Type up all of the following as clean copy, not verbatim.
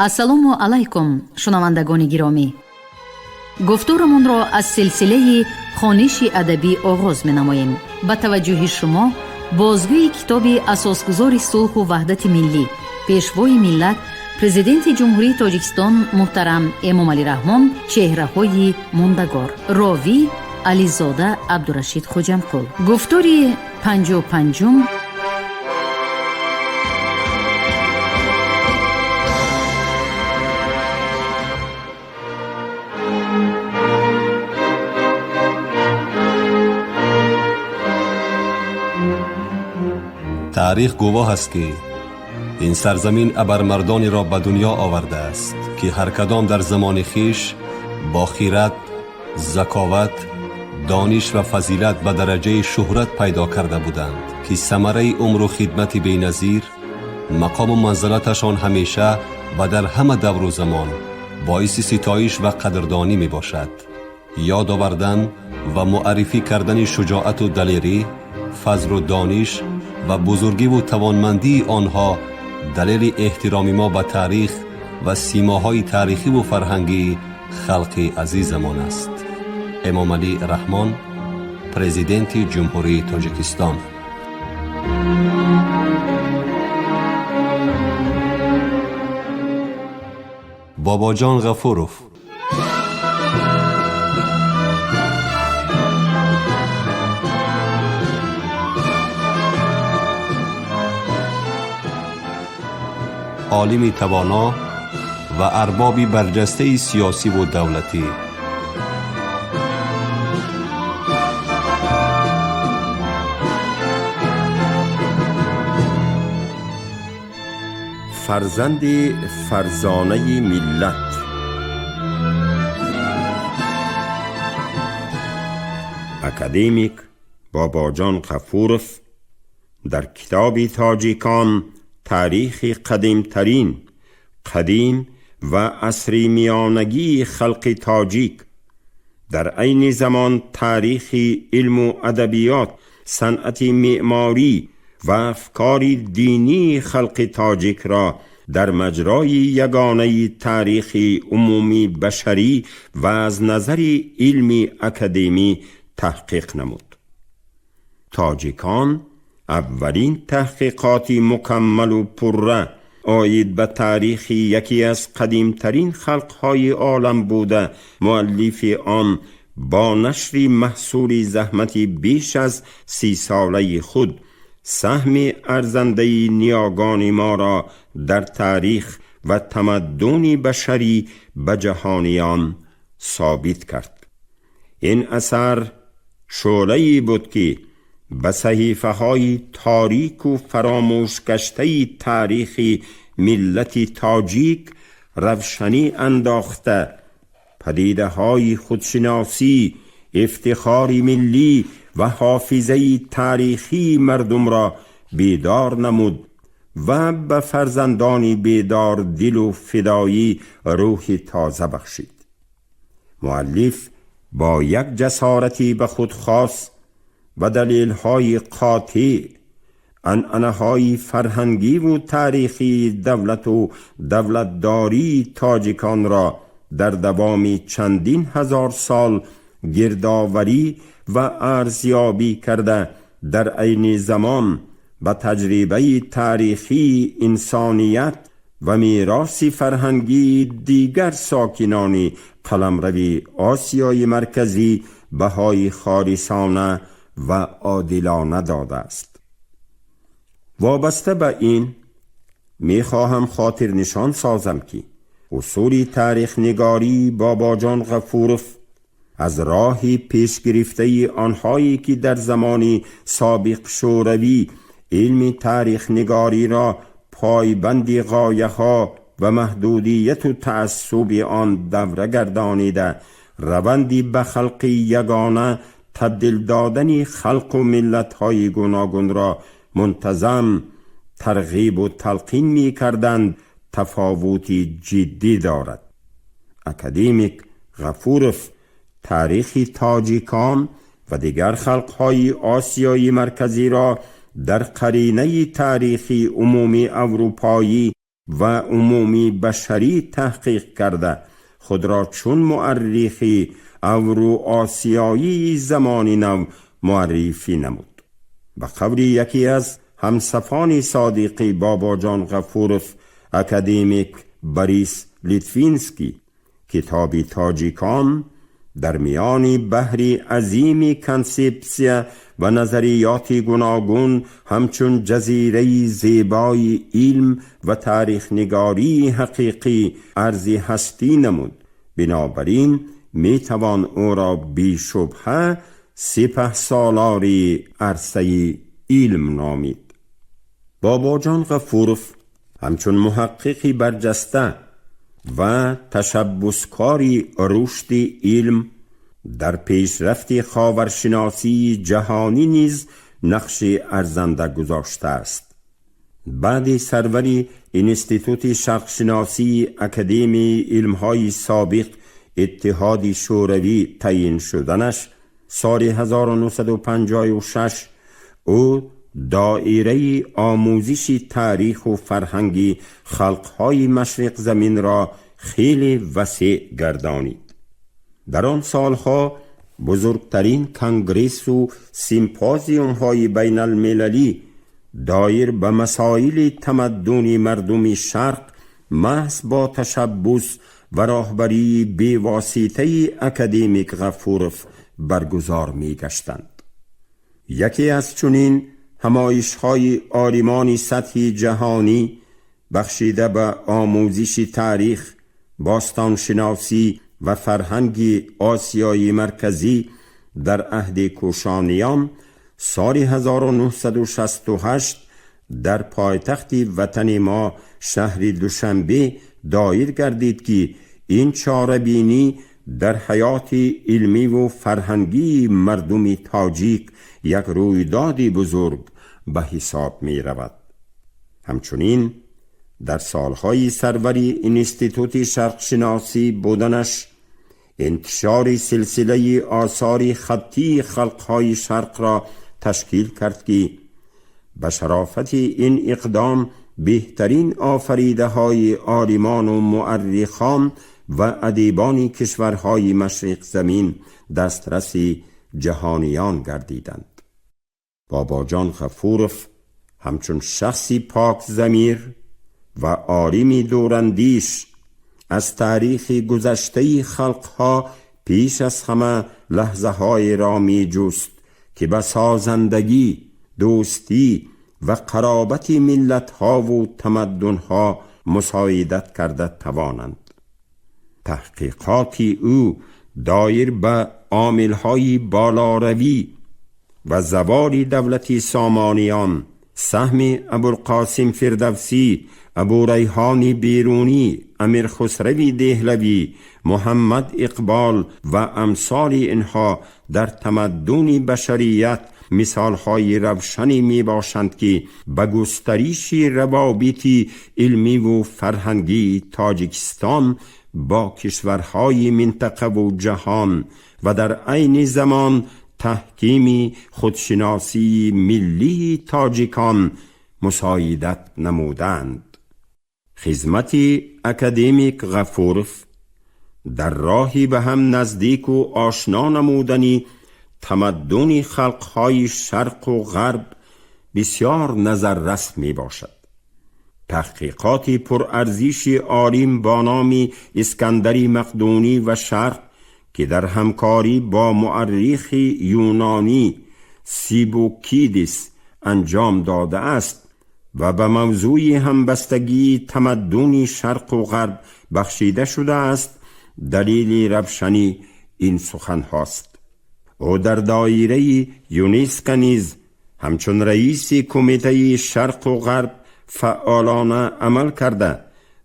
Ассалому алайкум, шунавандагони гиромӣ. Гуфторамонро аз силсилаи хониши адабӣ оғоз менамоем. Ба таваҷҷӯҳи шумо бозгӯи китоби асосгузори сулҳу ваҳдати миллӣ, пешвои миллат, Президенти Ҷумҳурии Тоҷикистон муҳтарам Эмомалӣ Раҳмон «Чеҳраҳои мондагор». Ровӣ Ализода Абдурашид Хоҷамқул. Гуфтори 55-ум. Таърих гувоҳ аст, ки ин сарзамин абармардонеро ба дунё овардааст, ки ҳар кадом дар замони хиш бо хират, заковат, дониш ва фазилат ба дараҷаи шӯҳрат пайдо карда буданд, ки самараи умру хидмати беназир, мақому манзалаташон ҳамеша ва дар ҳама давру замон боиси ситоиш ва қадрдонӣ мебошад. Ёд овардан ва муаррифӣ кардани шуҷоату далерӣ, фазлу дониш ва бузургиву тавонмандии онҳо далели эҳтироми мо ба таърих ва симоҳои таърихиву фарҳангии халқи азизамон аст. Эмомалӣ Раҳмон, Президенти Ҷумҳурии Тоҷикистон. Бобоҷон Ғафуров. Олими тавоно ва арбоби барҷастаи сиёсиву давлатӣ. Фарзанди фарзонаи миллат, академик Бобоҷон Ғафуров дар китоби «Тоҷикон» таърихи қадимтарин, қадим ва асри миёнагии халқи тоҷик, дар айни замон таърихи илму адабиёт, санъати меъморӣ ва афкори динии халқи тоҷикро дар маҷрои ягонаи таърихи умумии башарӣ ва аз назари илми академӣ таҳқиқ намуд. Тоҷикон аввалин таҳқиқоти мукаммалу пурра оид ба таърихи яке аз қадимтарин халқҳои олам буда, муаллифи он бо нашри маҳсули заҳмати беш аз 30-солаи худ саҳми арзандаи ниёгони моро дар таърих ва тамаддуни башарӣ ба ҷаҳониён собит кард. Ин асар шӯълае буд, ки ба саҳифаҳои торику фаромӯшгаштаи таърихи миллати тоҷик равшанӣ андохта, падидаҳои худшиносӣ, ифтихори миллӣ ва ҳофизаи таърихии мардумро бедор намуд ва ба фарзандони бедордилу фидоӣ рӯҳи тоза бахшид. Муаллиф бо як ҷасорати ба худ хос ва далелҳои қотеъ анъанаҳои фарҳангиву таърихии давлату давлатдории тоҷиконро дар давоми чандин ҳазор сол гирдоварӣ ва арзёбӣ карда, дар айни замон ба таҷрибаи таърихии инсоният ва мероси фарҳангии дигар сокинони қаламрави Осиёи Марказӣ баҳои холисона ва одилона додааст. Вобаста ба ин мехоҳам хотирнишон созам, ки усули таърихнигории Бобоҷон Ғафуров аз роҳи пешгирифтаи онҳое, ки дар замони собиқ Шӯравӣ илми таърихнигориро пойбанди ғояҳо ва маҳдудияту таассуби он давра гардонида, раванди ба халқи ягона табдил додани халқу миллатҳои гуногунро мунтазам тарғибу талқин мекарданд, тафовути ҷиддӣ дорад. Академик Ғафуров таърихи тоҷикон ва дигар халқҳои Осиёи Марказиро дар қаринаи таърихи умумии аврупоӣ و عمومی بشری تحقیق کرده خود را چون مؤرخی اورو آسیایی زمان نو معرفی نمود. به قول یکی از همصفان صادق باباجان غفورف، اکادمیک باریس لیتوینسکی، کتاب تاجیکان در میان بحر عظیم концепция و نظریات گوناگون همچون جزیره زیبای علم و تاریخ نگاری حقیقی عرض هستی نمود. بنابراین می توان او را بی شبهه سپه سالار عرصه علم نامید. باباجان غفورف همچون محققی برجسته و تشبثکاری رشد علم در پیشرفت خاورشناسی جهانی نیز نقش ارزنده گذاشته است. بعد سروری اینستیتوت شرقشناسی اکادمی علمهای سابق اتحاد شوروی تعیین شدنش سال 1956، او دایره آموزش تاریخ و فرهنگ خلقهای مشرق زمین را خیلی وسیع گردانید. در آن سالها بزرگترین کنگرس و سیمپوزیوم های بین المللی دایر به مسائل تمدن مردم شرق محض با تشبث و راهبری بیواسطه اکادمیک غفورف برگزار می گشتند. یکی از چنین همایش های عالمان سطح جهانی بخشیده به آموزش تاریخ، باستانشناسی و فرهنگ آسیای مرکزی در عهد کوشانیان سال 1968 در پایتخت وطن ما، شهر دوشنبه، دایر گردید که این چاربینی در حیات علمی و فرهنگی مردم تاجیک یک رویداد بزرگ به حساب می رود. همچنین در سالهای سروری اینستیتوت شرقشناسی بودنش انتشار سلسله آثار خطی خلقهای شرق را تشکیل کرد که به شرافت این اقدام بهترین آفریده های عالمان و مؤرخان و ادیبان کشورهای مشرق زمین دسترسی جهانیان گردیدند. باباجان غفورف همچون شخصی پاک ضمیر و عالمی دوراندیش از تاریخ گذشته خلقها پیش از همه لحظه های را می جست که به سازندگی، دوستی و قرابت ملت ها و تمدن ها مساعدت کرده توانند. تحقیقات او دایر به عامل های بالاروی و زوال دولت سامانیان، سهم ابوالقاسم فردوسی، ابو ریحان بیرونی، امیر خسروی دهلوی، محمد اقبال و امثال اینها در تمدن بشریت مثالهای روشنی می باشند که به گسترش روابط علمی و فرهنگی تاجیکستان با کشورهای منطقه و جهان و در عین زمان تحکیم خودشناسی ملی تاجیکان مساعدت نمودند. خدمت اکادمیک غفورف در راهی به هم نزدیک و آشنا نمودنی تمدن خلقهای شرق و غرب بسیار نظررس می باشد. تحقیقات پرارزش عالم با نام اسکندری مقدونی و شرق که در همکاری با مؤرخ یونانی سیبوکیدیس انجام داده است و به موضوع همبستگی تمدن شرق و غرب بخشیده شده است، دلیل روشنی این سخن هاست. او در دایره یونسکو نیز همچون رئیس کمیته شرق و غرب فعالانه عمل کرده،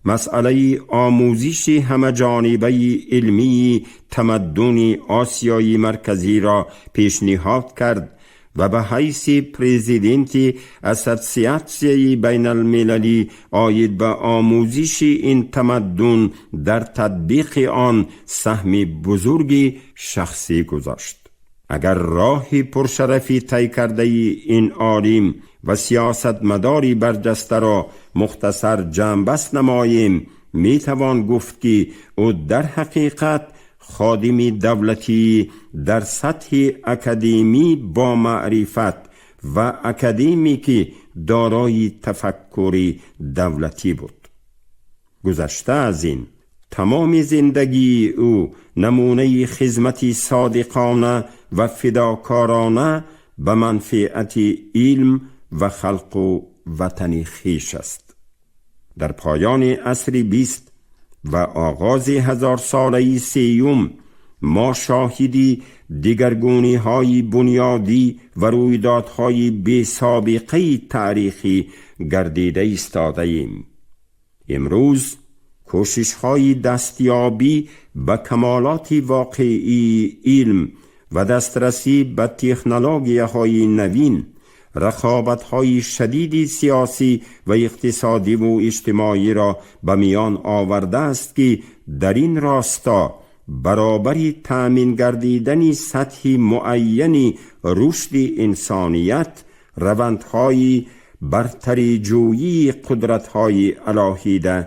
مسئله آموزش همه جانبه علمی تمدن آسیای مرکزی را پیشنهاد کرد و به حیث پرزیدنت اسوسیاتسیای بین المللی عاید به آموزش این تمدن در تطبیق آن سهم بزرگی شخصی گذاشت. Агар роҳи пуршарафи тай кардаи ин олим ва сиёсатмадори барҷастаро мухтасар ҷамъбаст намоем, метавон гуфт, ки ӯ дар ҳақиқат ходими давлатӣ дар сатҳи академӣ бо маърифат ва академики дорои тафаккури давлатӣ буд. Гузашта аз ин, тамоми зиндагии ӯ намунаи хизмати содиқона ва фидокорона ба манфиати илм ва халқу ватани хеш аст. Дар поёни асри 20 ва оғози ҳазорсолаи сеюм мо шоҳиди дигаргуниҳои бунёдӣ ва рӯйдодҳои бесобиқаи таърихӣ гардида истодаем. Имрӯз кӯшишҳои дастёбӣ ба камолоти воқеии илм ва дастрасӣ ба технологияҳои навин, рақобатҳои шадиди сиёсӣ ва иқтисодиву иҷтимоиро ба миён овардааст, ки дар ин росто баробари таъмин гардидани сатҳи муайяни рушди инсоният, равандҳои бартариҷӯии қудратҳои алоҳида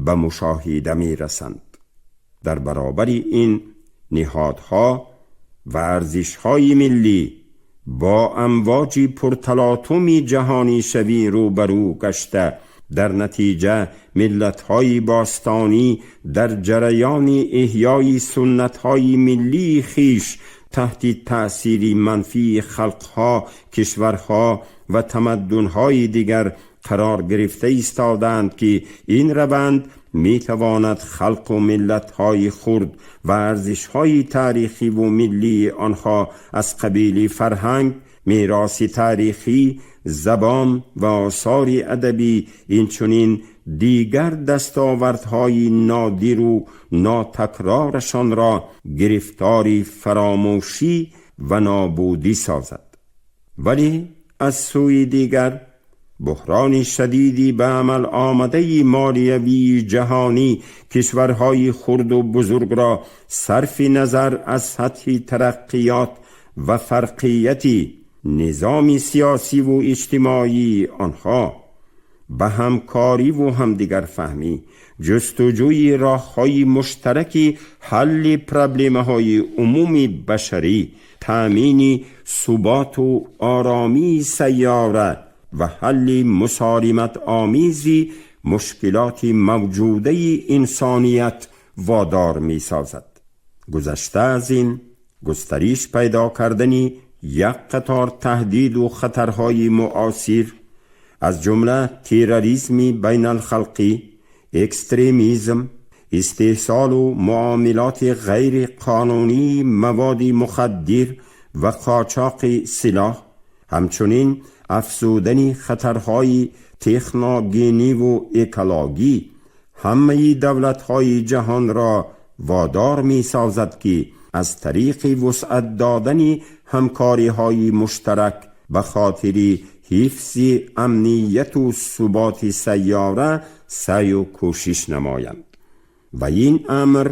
ба мушоҳида мерасанд. Дар баробари ин, ниҳодҳо ва арзишҳои миллӣ бо амвоҷи пурталотуми ҷаҳонишавӣ рӯбарӯ гашта, дар натиҷа миллатҳои бостонӣ дар ҷараёни эҳёи суннатҳои миллии хеш таҳти таъсири манфии халқҳо, кишварҳо ва тамаддунҳои дигар қарор гирифта истодаанд, ки ин раванд метавонад халқу миллатҳои хурд ва арзишҳои таърихиву миллии онҳо аз қабили фарҳанг, мероси таърихӣ, забон ва осори адабӣ, инчунин дигар дастовардҳои нодиру нотакрорашонро гирифтори фаромӯшӣ ва нобудӣ созад. Вале аз сӯи дигар, буҳрони шадиди ба амал омадаи молиявии ҷаҳонӣ кишварҳои хурду бузургро сарфи назар аз сатҳи тараққиёт ва фарқияти низоми сиёсиву иҷтимоии онҳо ба ҳамкориву ҳамдигарфаҳмӣ, ҷустуҷӯи роҳҳои муштараки ҳалли проблемаҳои умуми башарӣ, таъмини суботу оромии сайёра ва ҳалли мусолиматомези мушкилоти мавҷудаи инсоният водор месозад. Гузашта аз ин, густариш пайдо кардани як қатор таҳдиду хатарҳои муосир, аз ҷумла терроризми байналхалқӣ, экстремизм, истеҳсолу муомилоти ғайриқонунии маводи мухаддир ва қочоқи силоҳ, ҳамчунин афзудани хатарҳои техногениву экологӣ ҳамаи давлатҳои ҷаҳонро водор месозад, ки аз тариқи вусъат додани ҳамкориҳои муштарак ба хотири ҳифзи амнияту суботи сайёра саъю кӯшиш намоянд. Ва ин амр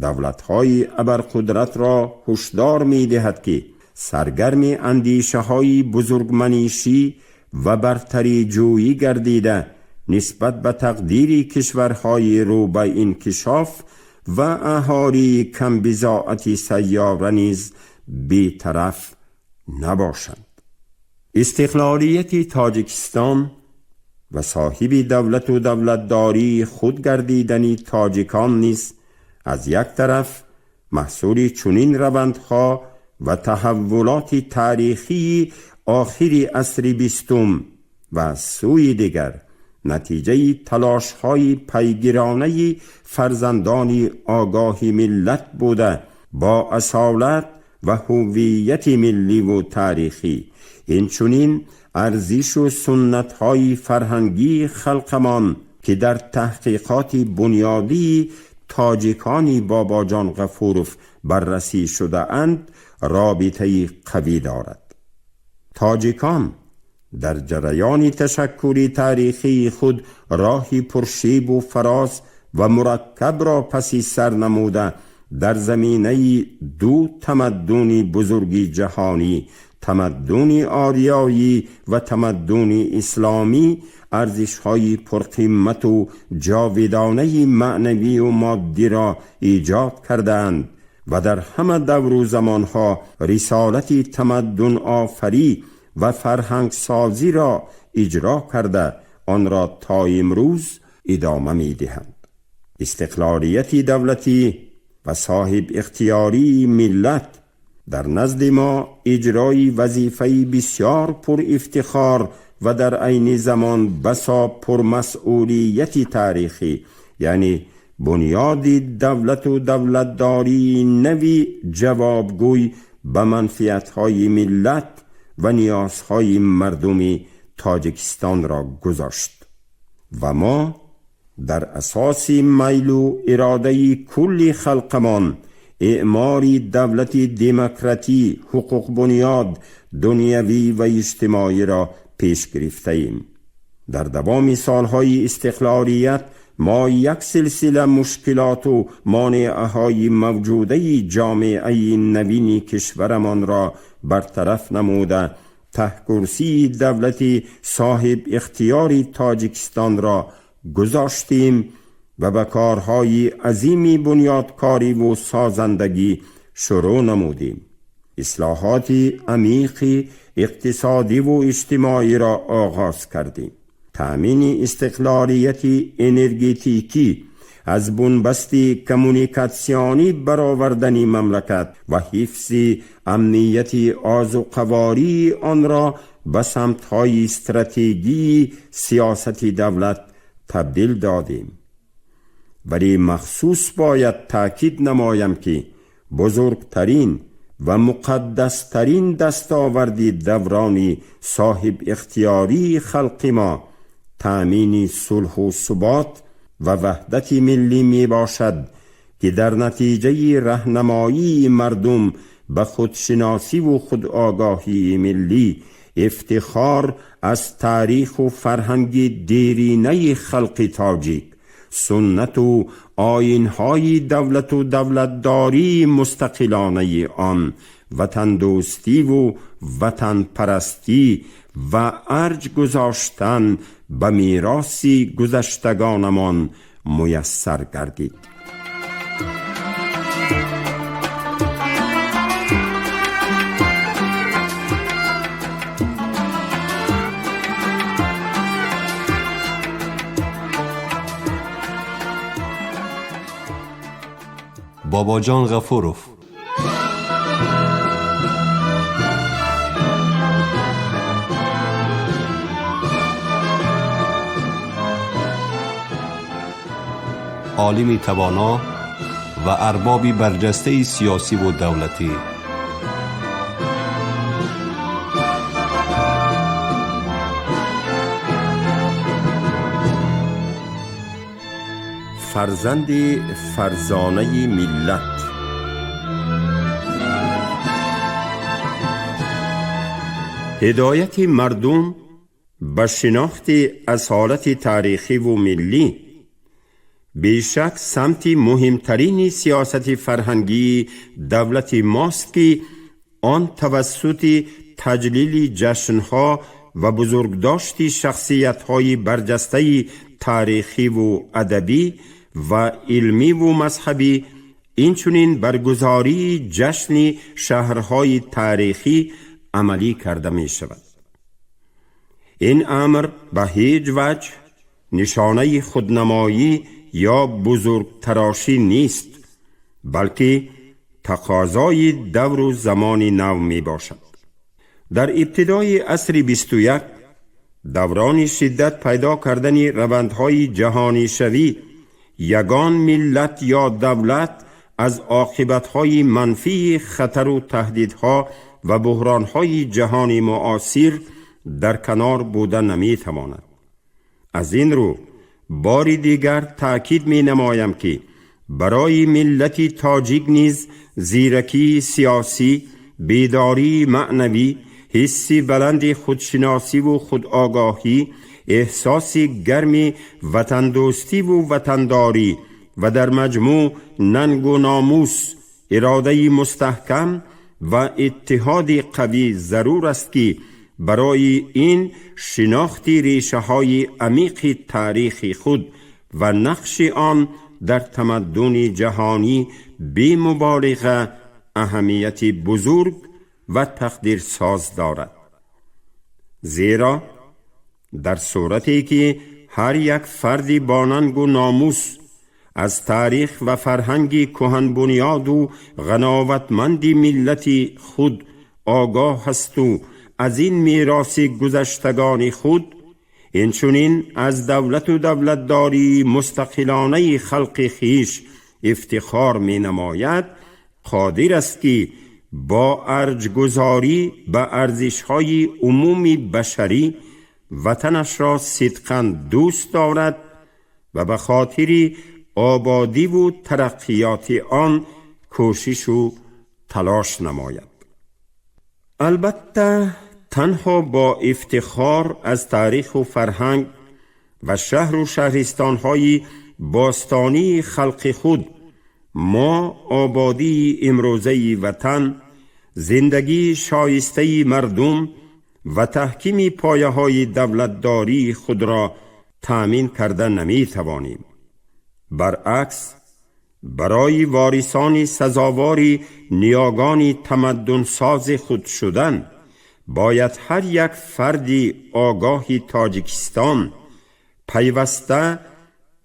давлатҳои абарқудратро ҳушдор медиҳад, ки саргарми андешаҳои бузургманишӣ ва бартариҷӯӣ гардида, нисбат ба тақдири кишварҳои рӯ ба инкишоф ва аҳолии камбизоати сайёра низ бетараф набошанд. Истиқлолияти Тоҷикистон ва соҳиби давлату давлатдории худ гардидани тоҷикон низ аз як тараф маҳсули чунин равандҳо ва таҳаввулоти таърихии охири асри 20-ум ва аз сӯи дигар натиҷаи талошҳои пайгиронаи фарзандони огоҳи миллат буда, бо асолат ва ҳуввияти милливу таърихӣ, инчунин арзишу суннатҳои фарҳангии халқамон, ки дар таҳқиқоти бунёдии тоҷикони Бобоҷон Ғафуров баррасӣ шудаанд, робитаи қавӣ дорад. Тоҷикон дар ҷараёни ташаккули таърихии худ роҳи пуршебу фароз ва мураккабро паси сар намуда, Дар заминаи ду тамаддуни бузурги ҷаҳонӣ, тамаддуни ориёӣ ва тамаддуни исломӣ, арзишҳои пурқимату ҷовидонаи маънавию моддиро эҷод кардаанд ва дар ҳама давру замонҳо рисолати тамаддунофарӣ ва фарҳангсозиро иҷро карда, онро то имрӯз идома медиҳанд. Истиқлолияти давлатӣ ва соҳибихтиёрии миллат дар назди мо иҷрои вазифаи бисёр пурифтихор ва дар айни замон басо пурмасъулияти таърихӣ, яъне бунёди давлату давлатдории нави ҷавобгӯй ба манфиатҳои миллат ва ниёзҳои мардуми Тоҷикистонро гузошт ва мо дар асоси майлу иродаи кулли халқамон эъмори давлати демократӣ, ҳуқуқбунёд, дунявӣ ва иҷтимоиро пеш гирифтаем. Дар давоми солҳои истиқлолият мо як силсила мушкилоту монеаҳои мавҷудаи ҷомеаи навини кишварамонро бартараф намуда, таҳкурсии давлати соҳибихтиёри Тоҷикистонро гузоштем ва ба корҳои азими бунёдкориву созандагӣ шурӯъ намудем. Ислоҳоти амиқи иқтисодиву иҷтимоиро оғоз кардем. Таъмини истиқлолияти энергетикӣ, аз бунбасти коммуникатсионӣ баровардани мамлакат ва ҳифзи амнияти озуқавории онро ба самтҳои стратегии сиёсати давлат табдил додем. Вале махсус бояд таъкид намоям, ки бузургтарин ва муқаддастарин дастоварди даврони соҳибихтиёрии халқи мо таъмини сулҳу субот ва ваҳдати миллӣ мебошад, ки дар натиҷаи раҳнамоии мардум ба худшиносиву худогоҳии миллӣ, ифтихор аз таъриху фарҳанги деринаи халқи тоҷик, суннату оинҳои давлату давлатдории мустақилонаи он, ватандӯстиву ватанпарастӣ ва арҷ гузоштан ба мероси гузаштагонамон муяссар гардид. Бобоҷон Ғафуров. Олими тавоно ва арбоби барҷастаи сиёсиву давлатӣ. Фарзанди фарзонаи миллат. Ҳидояти мардум ба шинохти асолати таърихиву миллӣ бешак самти муҳимтарини сиёсати фарҳангии давлати мост, ки он тавассути таҷлили ҷашнҳо ва бузургдошти шахсиятҳои барҷастаи таърихиву адабӣ ва илмиву мазҳабӣ, инчунин баргузории ҷашни шаҳрҳои таърихӣ амалӣ карда мешавад. Ин амр ба ҳеҷ ваҷҳ нишонаи худнамоӣ ё бузургтарошӣ нест, балки тақозои давру замони нав мебошад. Дар ибтидои асри 21, даврони шиддат пайдо кардани равандҳои ҷаҳонишавӣ, ягон миллат ё давлат аз оқибатҳои манфии хатару таҳдидҳо ва буҳронҳои ҷаҳони муосир дар канор буда наметавонад. Аз ин рӯ бори дигар таъкид менамоям, ки барои миллати тоҷик низ зиракии сиёсӣ, бедории маънавӣ, ҳисси баланди худшиносиву худогоҳӣ, эҳсоси гарми ватандӯстиву ватандорӣ و در مجموع ننگ و ناموس، اراده مستحکم و اتحاد قوی ضرور است که برای این شناخت ریشه های عمیق تاریخ خود و نقش آن در تمدن جهانی بی مبالغه اهمیت بزرگ و تقدیر ساز دارد. زیرا در صورتی که هر یک فردی با ننگ و ناموس از تاریخ و فرهنگ کهن بنیاد و غناوتمند ملت خود آگاه است و از این میراث گذشتگان خود، اینچنین از دولت و دولتداری مستقلانه خلق خویش افتخار می نماید، قادر است که با ارجگذاری به ارزش‌های عمومی بشری وطنش را صدقاً دوست دارد و به خاطر آبادی و ترقیات آن کوشش و تلاش نماید. البته تنها با افتخار از تاریخ و فرهنگ و شهر و شهرستان‌های باستانی خلق خود، ما آبادی امروزه وطن، زندگی شایسته مردم و تحکیم پایه های دولتداری خود را تأمین کرده نمی توانیم. برعکس، برای وارثان سزاوار نیاگان تمدن ساز خود شدن، باید هر یک فرد آگاه تاجیکستان پیوسته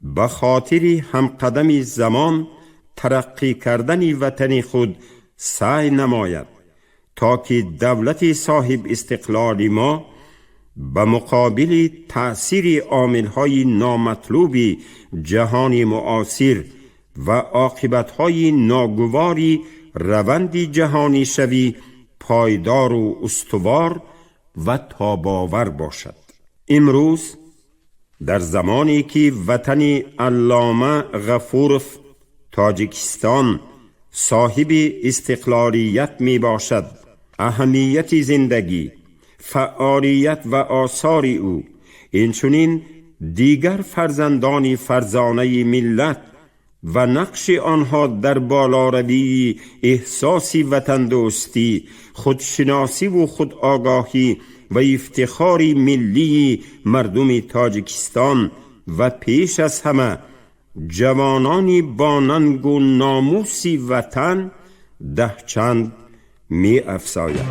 به خاطر همقدم زمان ترقی کردن وطن خود سعی نماید تا که دولت صاحب استقلال ما به مقابل تأثیر عامل‌های نامطلوب جهان معاصر و عاقبت‌های ناگوار روند جهانی شوی پایدار و استوار و تاباور باشد. امروز در زمانی که وطن علامه غفورف تاجیکستان صاحب استقلالیت می باشد، اهمیت زندگی، فعالیت و آثار او، اینچنین دیگر فرزندان فرزانه ملت و نقش آنها در بالاروی احساس وطن دوستی، خودشناسی و خودآگاهی و افتخار ملی مردم تاجیکستان و پیش از همه جوانان با ننگ و ناموس وطن ده چند می افزاید.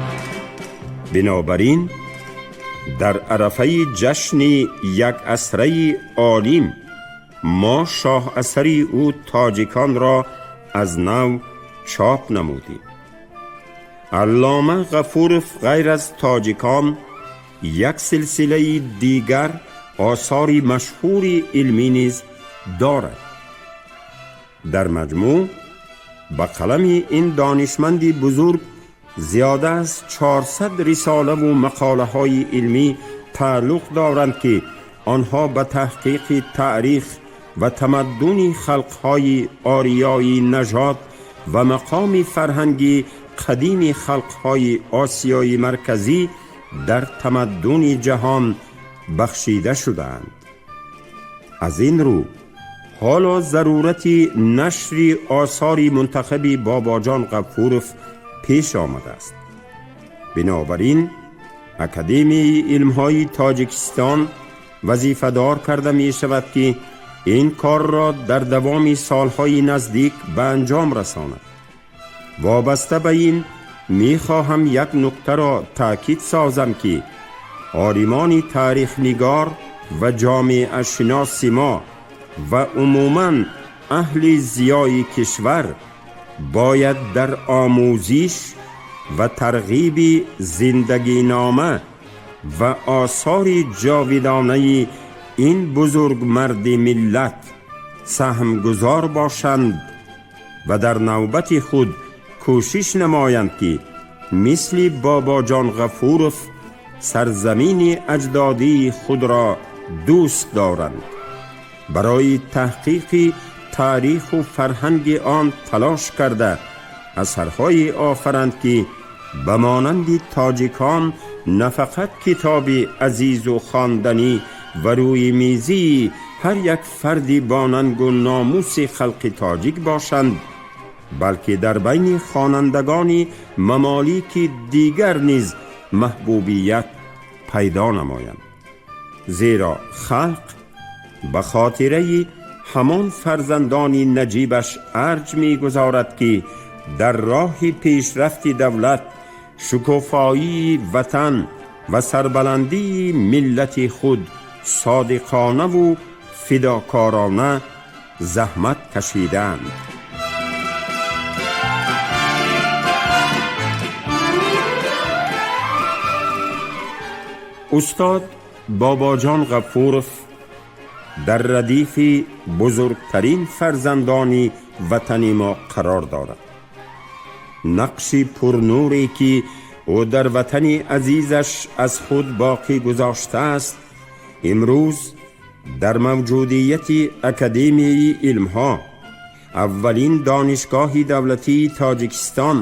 بنابراین در عرفه جشن یک عصره عالم، ما شاه اثر او تاجیکان را از نو چاپ نمودیم. علامه غفورف غیر از تاجیکان یک سلسله دیگر آثار مشهور علمی نیز دارد. در مجموع به قلم این دانشمند بزرگ زیاده از 400 رساله و مقاله های علمی تعلق دارند که آنها به تحقیق تاریخ و تمدن خلقهای آریایی نژاد و مقام فرهنگی قدیم خلقهای آسیای مرکزی در تمدن جهان بخشیده شدند. از این رو حالا ضرورت نشر آثار منتخب باباجان غفورف پیش آمده است. بنابراین اکادمی علمهای تاجیکستان وظیفه‌دار کرده می شود که این کار را در دوام سالهای نزدیک به انجام رساند. وابسته به این می خواهم یک نکته را تأکید سازم که عالمان تاریخ نگار و جامعه شناس ما و عموماً اهل ضیای کشور باید در آموزش و ترغیب زندگی نامه و آثار جاودانه این بزرگ مرد ملت سهمگذار باشند و در نوبت خود کوشش نمایند که مثل بابا جان غفورف سرزمین اجدادی خود را دوست دارند، برای تحقیق تاریخ و فرهنگ آن تلاش کرده اثرهای آفرند که به مانند تاجیکان نه فقط کتاب عزیز و خواندنی و روی میزی ҳар як фарди бо нангу номуси халқи тоҷик бошанд, балки дар байни хонандагони мамолики дигар низ маҳбубият пайдо намоянд, зеро халқ ба хотираи ҳамон фарзандони наҷибаш арҷ мегузорад, ки дар роҳи пешрафти давлат, шукуфоии ватан ва сарбаландии миллати худ содиқонаву фидокорона заҳмат кашидаанд. Устод Бобоҷон Ғафуров дар радифи бузургтарин фарзандони ватани мо қарор дорад. Нақши пурнуре, ки ӯ дар ватани азизаш аз худ боқӣ гузоштааст, имрӯз дар мавҷудияти Академияи илмҳо, аввалин донишгоҳи давлатии Тоҷикистон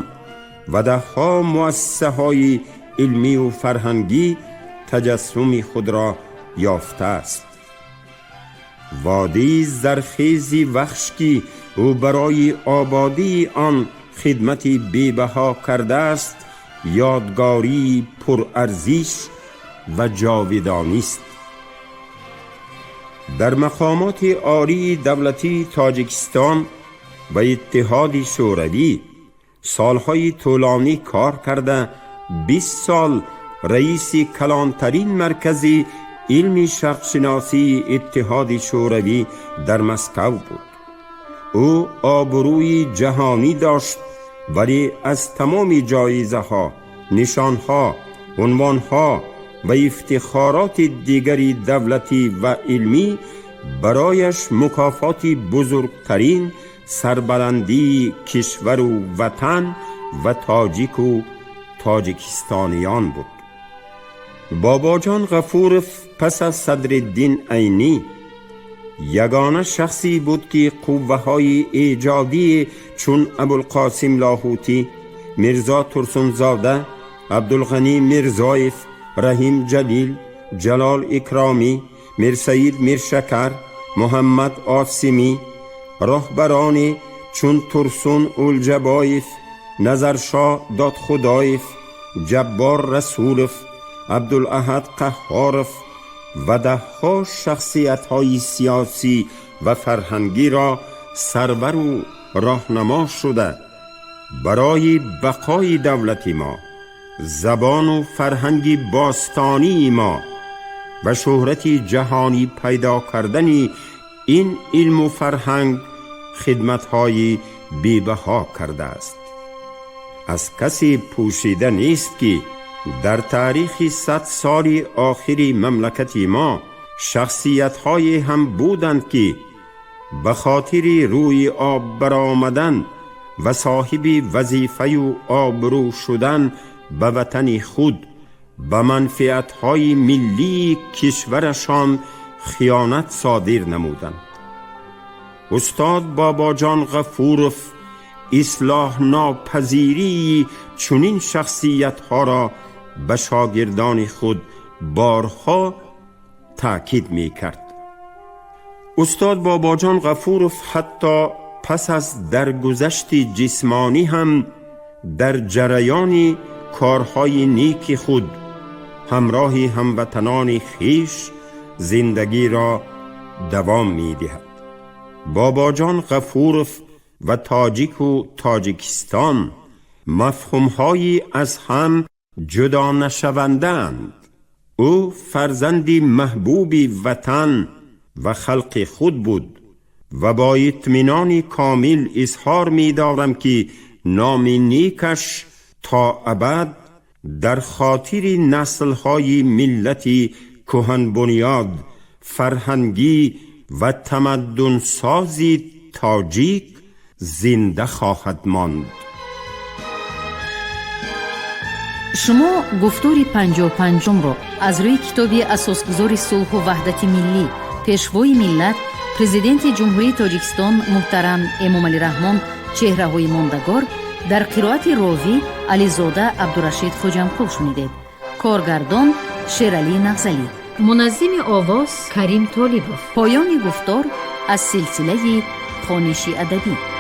ва даҳҳо муассисаҳои илмию фарҳангӣ таҷассуми худро ёфтааст. Водии зархези Вахш, ки ӯ барои ободии он хидмати бебаҳо кардааст, ёдгории пурарзиш ва ҷовидонист. Дар мақомоти олии давлатии Тоҷикистон ва Иттиҳоди Шӯравӣ солҳои тӯлонӣ кор карда, 20 сол раиси калонтарин маркази илми шарқшиносии Иттиҳоди Шӯравӣ дар Москав буд. Ӯ обрӯи ҷаҳонӣ дошт, вале аз тамоми ҷоизаҳо, нишонҳо, унвонҳо ва ифтихороти дигари давлатӣ ва илмӣ барояш мукофоти бузургтарин сарбаландии кишвару ватан ва тоҷику тоҷикистониён буд. Бобоҷон Ғафуров пас аз Садриддин Айнӣ ягона шахсе буд, ки қувваҳои эҷодии чун Абулқосим Лоҳутӣ, Мирзо Турсунзода, Абдулғанӣ Мирзоев, Раҳим Ҷалил, Ҷалол Икромӣ, Мирсаид Миршакар, Муҳаммад Осимӣ, роҳбароне чун Турсун Улҷабоев, Назаршоҳ Додхудоев, Ҷаббор Расулов, Абдулаҳад Қаҳҳоров ва даҳҳо шахсиятҳои сиёсӣ ва фарҳангиро сарвару роҳнамо шуда, барои бақои давлати мо, забону фарҳанги бостонии мо ва шӯҳрати ҷаҳонӣ пайдо кардани ин илму фарҳанг хидматҳои бебаҳо кардааст. Аз касе пӯшида нест, ки дар таърихи 100 соли охири мамлакати мо шахсиятҳое ҳам буданд, ки ба хотири рӯи об баромадан ва соҳиби вазифаю обрӯ шудан ба ватани худ, ба манфиатҳои миллии кишварашон хиёнат содир намуданд. Устод Бобоҷон Ғафуров ислоҳнопазирии чунин шахсиятҳоро ба шогирдони худ борҳо таъкид мекард. Устод Бобоҷон Ғафуров ҳатто пас аз даргузашти ҷисмонӣ ҳам дар ҷараёни корҳои неки худ ҳамроҳи ҳамватанони хеш зиндагиро давом медиҳад. Бобоҷон Ғафуров ва тоҷику Тоҷикистон мафҳумҳои аз ҳам ҷудо нашавандаанд. Ӯ фарзанди маҳбуби ватан ва халқи худ буд ва бо итминони комил изҳор медорам, ки номи некаш то абад дар хотири наслҳои миллати кӯҳанбунёд, фарҳангӣ ва тамаддунсози тоҷик зинда хоҳад монд. Шумо гуфтори 55-умро аз рӯи китоби асосгузори сулҳу ваҳдати миллӣ, пешвои миллат, Президенти Ҷумҳурии Тоҷикистон муҳтарам Эмомалӣ Раҳмон «Чеҳраҳои мондагор» дар қироати ровӣ Ализода Абдурашид Хоҷамқул шунидед. Коргардон Шералӣ Нағзалӣ. Муназзими овоз Карим Толибов. Поёни гуфтор аз силсилаи хониши адабӣ.